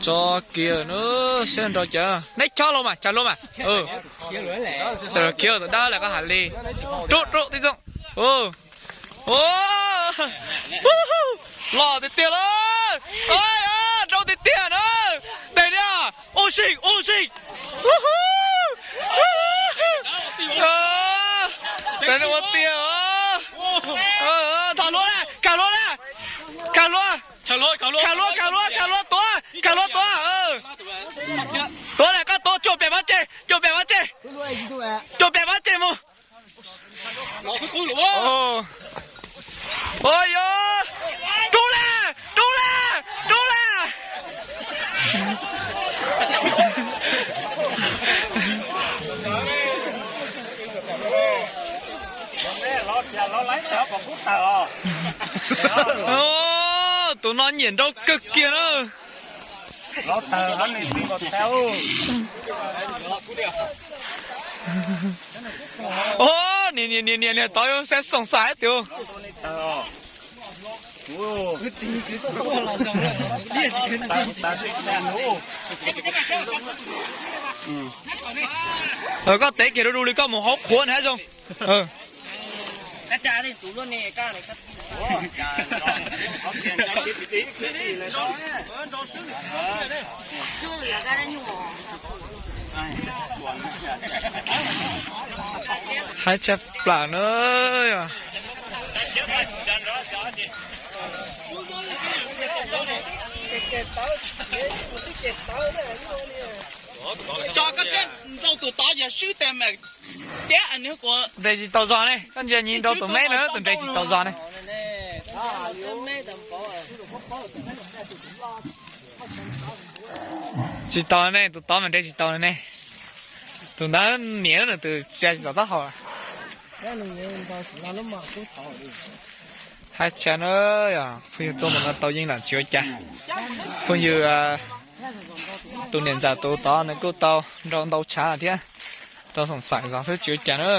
Tso kiag na, seb nrau cas. Neb chob los mas, chob los mas. Khiav tom dab lawm koj has li. Rub, rub tib txooj. Los tiag tiag lawm. Nrau tiag tiag na. Tes li, u sij, u sij. Tes ua tiag. Tham hluas na, tham hluas na. Tham hluas. Tham hluas, tham hluas, tham hluas tuav, tham hluas tuav. Tuav na, koj tuav, cuaj pem vab tseg, cuaj pem vab tseg. Cuaj pem vab tseg mus. Ua yog, rub na, rub na, rub na. Tus no nyiam nrau kawg kiag na. Niam, niam, niam, niam, tod yuav xav xoom xaim tiag. Koj tev kiag rau du li koj mus haub qhuav na zoo. Haib tshaj plaws na. Tso koj thiab nrau tus tod yog swb tes mas. Nres tsis tau zog ne, koj ntsia nyi nrau tus meb na, tus nres tsis tau zog ne. Tsis tau ne, tus tod mas nres tsis tau ne. Tus ntawd niam nws tus tsa tsis tau taub hau. Haib tshaj na, yog phooj ywg tuaj mus no tau yeej lam tsis ua cas. Phooj ywg tus niam ntxawm tus tod nws kuj tau nrau ntau tshav thiab, tau xoom xaim zog xwb tsis ua cas na.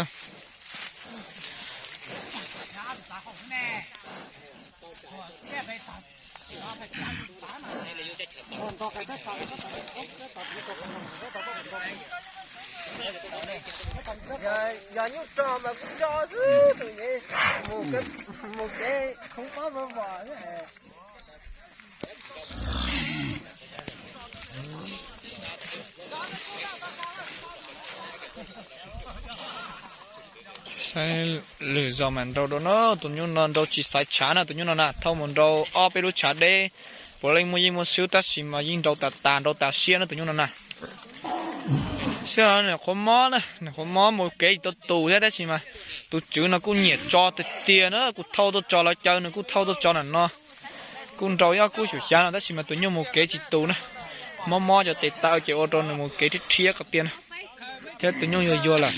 Yog nyuj rog mas kuj nco xwb tus, mus kev khoob pob mov mos. Saib lwm zaus mam nrau dua na, tus nyuj no nrau tsis xaiv tshav na, tus nyuj no na thauj mus nrau ob peb lub tshav deb, puav leej muaj yeej muaj swb tab sis mas yeej nrau tas tas nrau tas siab na tus nyuj no na. Saib nws qhuav mob na, nws qhuav mob mus kev tsis tau tus thiab tab sis mas tus tswv no kuj nyiam tso tiag tiag na, kuj thauj tuaj tso lawv caw nws kuj thauj tuaj tso nram no. Kuj nrau ib ob kub xyum xyav no tab sis mas tus nyuj mus kev tsis tus na, mob mob cov tes taw ces ua rau nws mus kev rhiab rhiab qhov tiag na, thiab tus nyuj yuag yuag lawm.